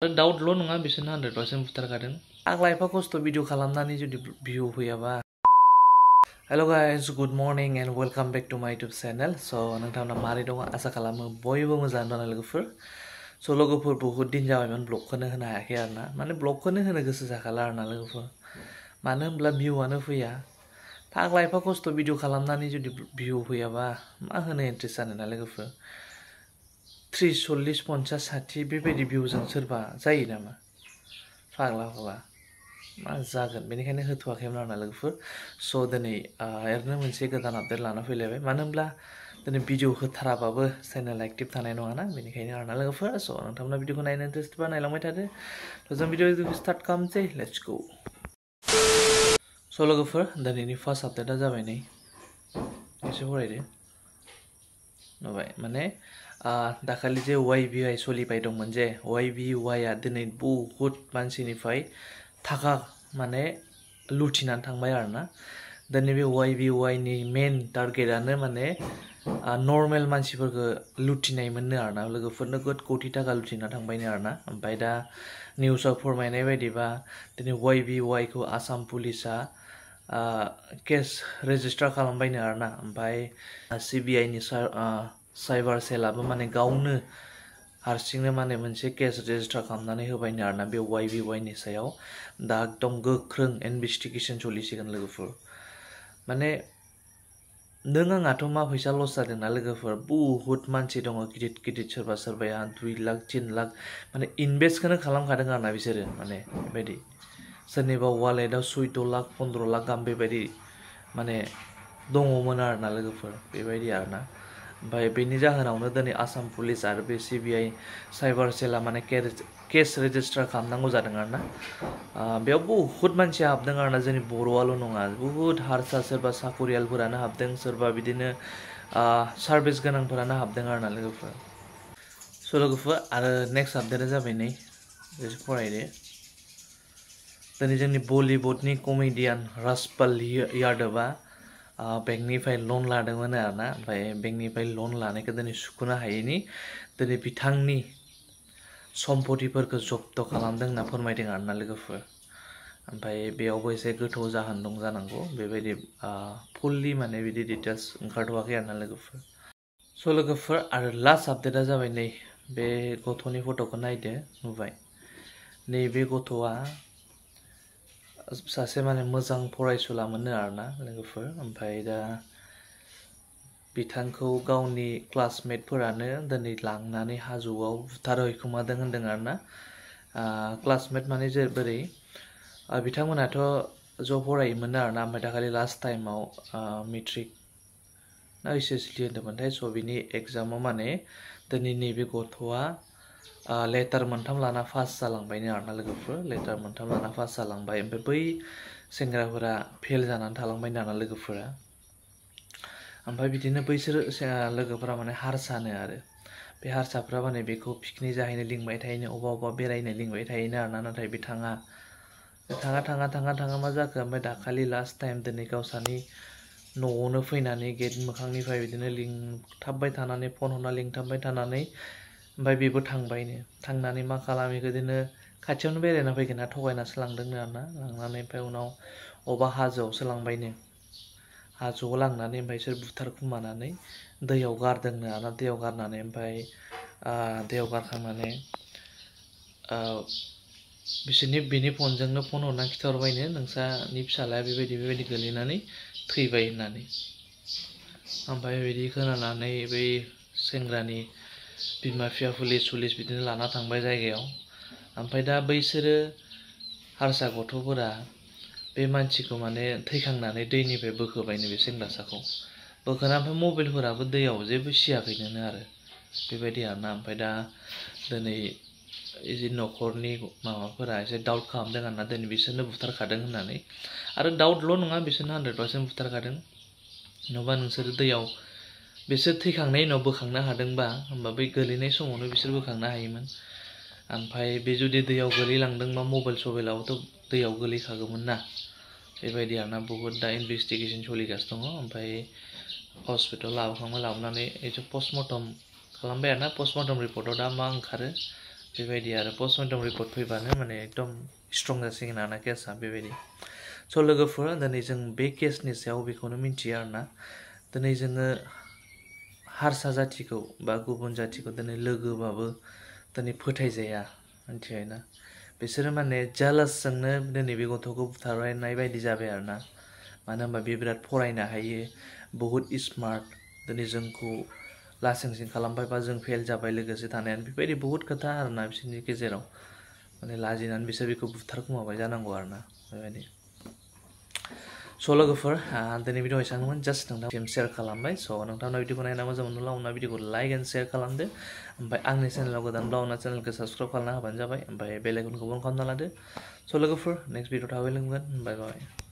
डाउटल' नङा बिसोरनो 100% बुथारखादों आग्ला एफा खस्थ' भिडिअ खालामनानै जुदि भिउ फैयाबा hello guys good morning and welcome back to my YouTube channel so नोंथांमोना मारै दं आसा खालामो बयबो मोजां दं लोगोफोर स' लोगोफोर बहुत दिन जाबायमोन ब्लगखौनो होनो हायाखै आरोना माने ब्लगखौनो होनो गोसो जाखाला आरोना लोगोफोर मानो होनब्ला भिउआनो फैया आग्ला एफा खस्थ' भिडिअ खालामनानै जुदि भिउ फैयाबा मा होनो इन्ट्रेस्ट जानो ना लोगोफोर 30, 40, 50, 60 बेबायदि भिउजों सोरबा जायो नामा फाग्ला फाग्ला मा जागोन बेनिखायनो होथ'वाखैमोन आरोना लोगोफोर स' दिनै ओरैनो मोनसे गोदान आपडेट लाना फैलायबाय मानो होनब्ला दिनै भिडिअ होथाराबाबो चेनेल एक्टिभ थानाय नङाना बेनिखायनो आरोना लोगोफोर स' नोंथांमोना भिडिअखौ नायनो इन्टारेस्टबा नायलांबाय थादो थ' जों भिडिअखौ स्टार्ट खालामसै लेट्स गो स' लोगोफोर दिनैनि फार्स्ट आपडेटआ जाबाय नै एसे फरायदो नुबाय माने दाखालि जे YBI सोलिबाय दंमोन जे YBIआ दिनै बहुत मानसिनिफ्राय थाखा माने लुथिनानै थांबाय आरोना दिनै बे YBIनि मेन टारगेटआनो माने नर्मेल मानसिफोरखौ लुथिनाय मोननो आरोना लोगोफोर नोगोद कोटि थाखा लुथिना थांबायनो आरोना ओमफ्राय दा निउसाव फोरमायनाय बायदिबा दिनै YBIखौ आसाम पुलिसा केस रेजिस्टार खालामबायनो आरोना ओमफ्राय CBIनि साइबार सेलाबो माने गावनो हारसिंनो माने मोनसे केस रेजिस्टार खालामनानै होबायनो आरोना बे YBIनि सायाव दा एकदम गोख्रों इनभेस्टिगेशन सोलिसिगोन लोगोफोर माने नों आंहाथ' मा फैसा लस जादोंना लोगोफोर बहुत मानसि दङ गिदिर गिदिर सोरबा सोरबाया 2 लाख 3 लाख माने इनभेस्टखौनो खालामखादों आरोना बिसोरो माने बेबायदि सोरनिबा वालेटआव 14 लाख 15 लाख गाहाम बेबायदि माने दङमोन आरोना लोगोफोर बेबायदि आरोना ओमफ्राय बेनि जाहोनावनो दिनै आसाम पुलिस आरो बे CBI साइबार सेला माने केस रेजिस्टार खालामनांगौ जादों आरोना बेयाव बहुत मानसिया हाबदों आरोना जोंनि बर'आल' नङा बहुत हारसा सोरबा साखरियालफोरानो हाबदों सोरबा बिदिनो सार्भिस गोनांफोरानो हाबदों आरोना लोगोफोर स' लोगोफोर आरो नेक्स्ट आपडेटआ जाबाय नै एसे फरायदो दिनै जोंनि बलिउडनि कमेडियान राजपाल यादवआ बेंकनिफ्राय लन लादोंमोन आरोना ओमफ्राय बेंकनिफ्राय लन लानायखौ दिनै सुख'नो हायैनि दिनै बिथांनि सम्पतिफोरखौ जब्द खालामदों होनना फोरमायदों आरोना लोगोफोर ओमफ्राय बेयावबो एसे गोथौ जाहोन दं जानांगौ बेबायदि फुल्लि माने बिदि डिटेल्स ओंखारथ'वाखै आरोना लोगोफोर स' लोगोफोर आरो लास्ट आपडेटआ जाबाय नै बे गथ'नि फट'खौ नायदो नुबाय नैबे गथ'आ सासे माने मोजां फरायसुला मोननो आरोना लोगोफोर ओमफ्राय दा बिथांखौ गावनि क्लासमेटफोरानो दिनै लांनानै हाजोआव बुथारहैखोमादों होनदों आरोना क्लासमेट माने बोरै बिथांमोनाथ' ज' फरायोमोन आरोना ओमफ्राय दाखालि लास्ट टाइमाव मेट्रिक ना HSC होन्दोंमोनथाय स' बिनि एग्जामाव माने दिनै नैबे गथ'आ लेटार मोनथाम लाना पास जालांबायनो आरोना लोगोफोर लेटार मोनथाम लाना पास जालांबाय ओमफ्राय बै सेंग्राफोरा फेल जानानै थालांबाय आरोना लोगोफोरा ओमफ्राय बिदिनो बैसोर लोगोफोरा माने हारसानो आरो बे हारसाफ्रा माने बेखौ पिकनिक जाहैनो लिंबाय थायोनो अबा बेरायनो लिंबाय थायोनो आरोना नाथाय बे थाङा मा जाखो ओमफ्राय दाखालि लास्ट टाइम दिनै गावसानि न'आवनो फैनानै गेट मोखांनिफ्राय बिदिनो लिंथाबबाय थानानै फन हरना लिंथाबबाय थानानै ओमफ्राय बेबो थांनानै मा खालामो बिदिनो खाथियावनो बेरायना फैगोन ना थगायनासो लांदोंनो आरोना लांनानै ओमफ्राय उनाव अबेबा हाजोआवसो लांबायनो हाजोआव लांनानै ओमफ्राय बिसोर बुथारखुमानानै दैयाव गारदोंनो आरोना दैयाव गारनानै ओमफ्राय दैयाव गारखांनानै बिसोरनि बेनि फनजोंनो फन हरना खिथाहरबायनो नोंसानि फिसालाया बेबायदि गोलैनानै थैबाय होननानै ओमफ्राय बिदि खोनानानै बै सेंग्रानि बिमा बिफाया पुलिस बिदिनो लाना थांबाय जायगायाव ओमफ्राय दा बैसोरो हारसा गथ'फोरा बे मानसिखौ माने थैखांनानै दैनिफ्राय बोखोबायनो बे सेंग्रासाखौ बोखोना ओमफ्राय मबाइलफोराबो दैयाव जेबो सियाखैनो आरो बेबायदि आरोना ओमफ्राय दा दिनै एसे न'खरनि माबाफोरा एसे डाउट खालामदों आरोना दिनै बिसोरनो बुथारखादों होननानै आरो डाउटल' नङा बिसोरनो 100% बुथारखादों नङाबा नोंसोर दैयाव बिसोर थैखांनायनि उनाव बोखांनो हादोंबा होमबा बै गोलैनाय समावनो बिसोर बोखांनो हायोमोन ओमफ्राय बे जुदि दैयाव गोलैलांदोंबा मबाइलावबोथ' दैयाव गोलैखागौमोन ना बेबायदि आरोना बहुत दा इनभेस्टिगेशन सोलिगासिनो दङ ओमफ्राय हस्पिटालाव लाबोनानै एसे पस्टमर्टम खालामबाय आरोना पस्टमर्टम रिपर्टआव दा मा ओंखारो बेबायदि आरो पस्टमर्टम रिपर्ट फैबानो माने एकदम स्ट्रं जासिगोन आरोना केसआ बेबायदि स' लोगोफोर दिनै जों बे केसनि सायाव बेखौनो मिन्थियो आरोना दिनै जोङो हारसा जाथिखौ बा गुबुन जाथिखौ दिनै लोगोबाबो दिनै फोथायजाया मिन्थिबायना बिसोरो माने जेलासजोंनो दिनै बे गथ'खौ बुथारनाय बायदि जाबाय आरोना मानो होनबा बे बिराद फरायनो हायो बहुद स्मार्ट दिनै जोंखौ लासिं सिं खालामबाय बा जों फेल जाबाय लोगोसे थानायानो बेबायदि बहुद खोथा आरोना बिसोरनि गेजेराव माने लाजिनानै बिसोर बेखौ बुथारखुमाबाय जानांगौ आरोना बेबायदि स' लोगोफोर दिनै भिडिअ एसेबांमोन जास्ट नोंथांसिम शेयार खालामबाय स' नोंथांनाव भिडिअखौ नायना मोजां मोनोब्ला उनाव भिडिअखौ लाइक एन्ड शेयार खालामदो ओमफ्राय आंनि चेनेलाव गोदानब्ला उनाव चेनेलखौ साबस्क्राइब खालामना होबानो जाबाय ओमफ्राय बेल आइकनखौबो अन खालामना लादो स' लोगोफोर नेक्स्ट भिडिअ थाबै लोगो मोनगोन बाय बाय